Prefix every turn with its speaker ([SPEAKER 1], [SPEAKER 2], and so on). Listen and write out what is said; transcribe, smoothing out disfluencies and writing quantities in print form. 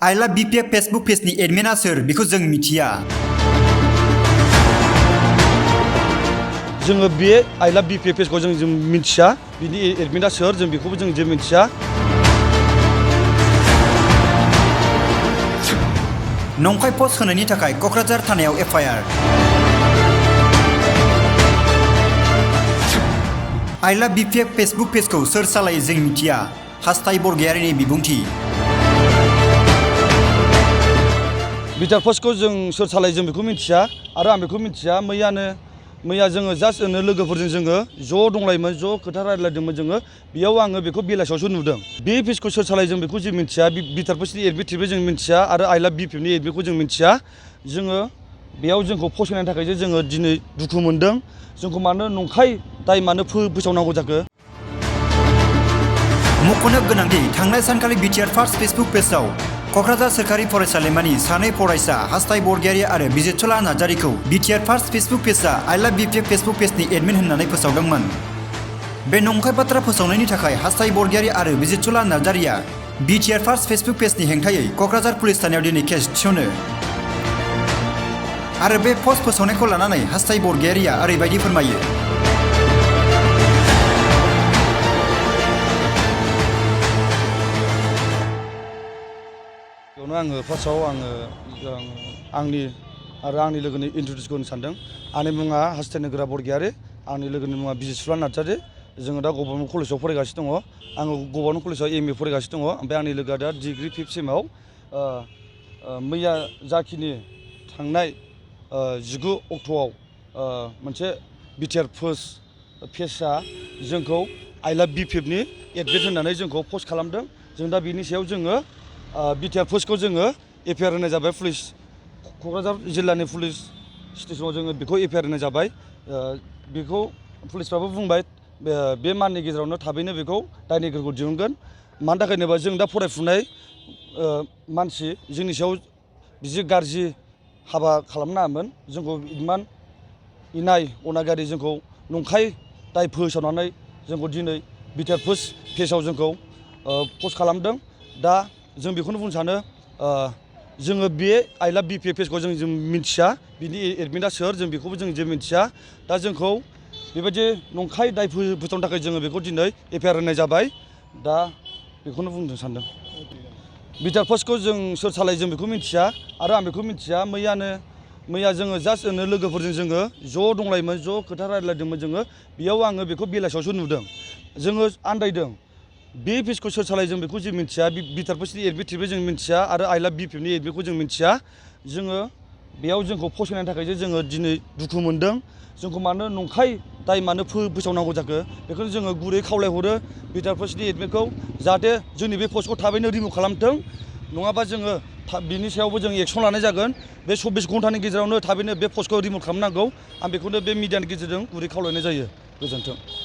[SPEAKER 1] I love BTR Facebook पेजनि Edwina सोर बेखौ जों मिथिया।
[SPEAKER 2] जोङो बे I love BTR पेजखौ जों मिथिया, बिनि एडमिना सोर जों बेखौबो जों मिथिया।
[SPEAKER 1] नंखाय पस्ट होनायनि थाखाय क'क्राझार थानायाव FIR। I love BTR Facebook पेजखौ सोर सालायो जों मिथिया। हास्थाय बरगयारिनि बिबुंथि।
[SPEAKER 2] BTR पस्टखौ जों सोर सालायो जों बेखौ मिथिया आरो आं बेखौ मिथिया। मैया जोङो जास्ट लोगोफोरजों जोङो ज' दंलायोमोन, ज' खोथा रायज्लायदोंमोन जोङो। बेयाव आङो बेखौ बेलासियावसो नुदों। बे पेजखौ सोर सालायो जों बेखौ जों मिथिया। BTR पस्टनि एडमिनबो जों मिथिया आरो I love BTRनि एडमिनखौ जों मिथिया। जोङो बेयाव जोंखौ पस्ट होनायनि थाखायसो जोङो दिनै दुखु मोनदों। जोंखौ मानो नंखाय दाय मानो फोसावनांगौ जाखो।
[SPEAKER 1] मख'नो गोनांदि थांनाय सानखालि BTR फार्स्ट फेसबुक पेजआव क'क्राझार सोरखारि फरायसालिमानि सानै फरायसा हास्थाय बरगयारि आरो बिजिरसुला नार्जारिखौ BTR फार्स्ट फेसबुक पेजआ I love BTR फेसबुक पेजनि एडमिन होननानै फोसावदोंमोन। बे नंखाय बाथ्रा फोसावनायनि थाखाय हास्थाय बरगयारि आरो बिजिरसुला नार्जारिया BTR फार्स्ट फेसबुक पेजनि हेंथायै क'क्राझार पुलिस थानायाव दिनै केस थिसनो। आरो बे पस्ट फोसावनायखौ लानानै हास्थाय बरगयारिया ओरैबायदि फोरमायो।
[SPEAKER 2] आङो फार्स्टआव आंनि लोगोनि इन्ट्रडिउसखौ होनो सानदों। आंनि मुङा हास्थाय नोगोरा बरगयारि, आंनि लोगोनि मुङा बिजिरसुला नार्जारि। जोङो दा गभर्नमेन्ट कलेजाव फरायगासिनो दङ। आङो गभर्नमेन्ट कलेजाव MA फरायगासिनो दङ। ओमफ्राय आंनि लोगोआ दा डिग्री 5th सेमाव। मैया जाखिनि थांनाय 19 अक्ट'आव मोनसे BTR पेजआ जोंखौ I love BTRनि एडमिन होननानै जोंखौ पस्ट खालामदों। जों दा बिनि सायाव जोङो BTR पस्टखौ जोङो FIR होनाय जाबाय। क'क्राझार जिल्लानि पुलिस स्टेसनाव जोङो बेखौ FIR होनाय जाबाय। बेखौ पुलिसफ्राबो बुंबाय बे माननि गेजेरावनो थाबैनो बेखौ दायनिगिरिखौ दिहुनगोन। मानि थाखाय होनोबा जों दा फरायफुनाय मानसि, जोंनि सायाव बिदि गाज्रि हाबा खालामनाङामोन। जोंखौ इमान इनाय अनागारि जोंखौ नंखाय दाय फोसावनानै जोंखौ दिनै BTR पेजआव जोंखौ पस्ट खालामदों। दा जों बेखौनो बुंनो सानो, जोङो बे I love BTR पेजखौ जों मिथिया, बिनि एडमिना सोर जों बेखौबो जों मिथिया। दा जोंखौ बेबायदि नंखाय दाय फोसावनो थाखाय जोङो बेखौ दिनै FIR होनाय जाबाय। दा बेखौनो बुंनो सानदों। BTR पस्टखौ जों सोर सालायो जों बेखौ मिथिया आरो आं बेखौ मिथिया। मैया जोङो जास्ट लोगोफोरजों जोङो ज' दंलायोमोन, ज' खोथा रायज्लायदोंमोन जोङो। बेयाव आङो बेखौ बेलासियावसो नुदों। जोङो आन्दायदों। बे पेजखौ सोर सालायो जों बेखौ जों मिथिया। BTR पस्टनि एडमिनबो जों मिथिया आरो I love BTRनि एडमिनखौ जों मिथिया। जोङो बेयाव जोंखौ पस्ट होनायनि थाखायसो जोङो दिनै दुखु मोनदों। जोंखौ मानो नंखाय दाय मानो फोसावनांगौ जाखो। बेखौनो जोङो गुरै खावलायहरो BTR पस्टनि एडमिनखौ, जाहाथे जोंनि बे पस्टखौ थाबैनो रिमुभ खालामथों। नङाबा जोङो बिनि सायावबो जों एक्सन लानाय जागोन। बे 24 घन्टानि गेजेरावनो थाबैनो बे पस्टखौ रिमुभ खालामनांगौ। आं बेखौनो बे मिडियानि गेजेरजों गुरै खावलायनाय जायो। गोजोन्थों।